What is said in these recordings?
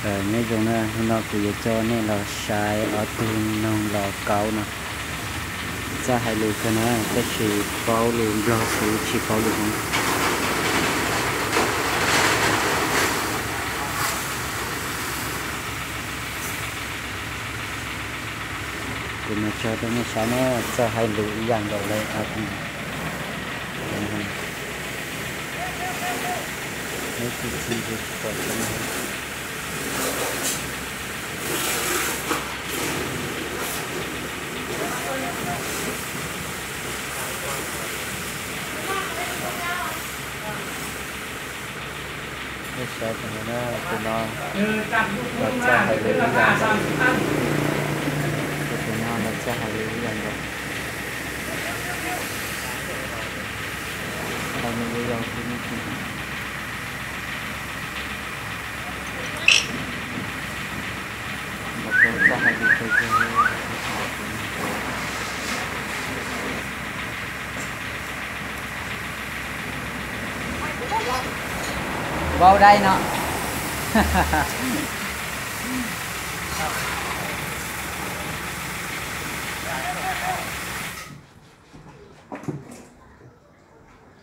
Nyob zoo na, hnub no kuv yuav coj nej los saib ob tug noog los kaub no. Txawj hais lus kawg na, tab sis paub lus Nplog xwb tsis paub lus Hmoob. Kuv mas tso rau nej saib na, txawj hais lus ib yam nkaus li ob tug. Nej saib tus no na, tus no los txawj hais lus ib yam nkaus. Tus no los txawj hais lus ib yam nkaus. Tau me yau yau xwb ne. Los txawj hais lus kawg. Vau dai no.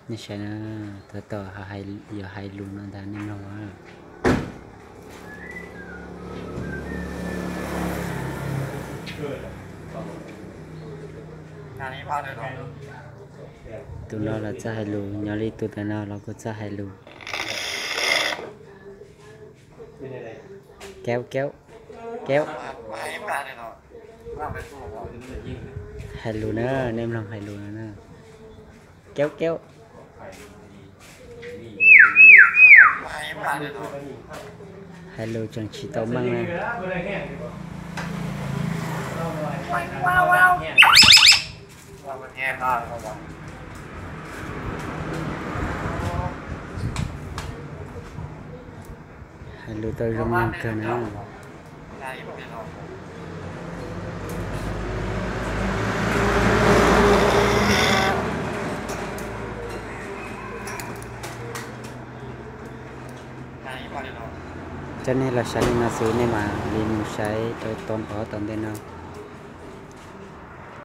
Nej saib na, tab tom yog hais lus no ntag nej mloog. Tus no los txawj hais lus, nyob li tus ntawm no los kuj txawj hais lus. Kaub kaub, kaub. Hais lus na, nej mloog hais lus no na. Kaub kaub. Hais lus tseem tsis tau meej na. Hais lus tau zoo kawg na. Coj nej los saib li no xwb, nej mam li mus saib rau tom ob tom ntej no.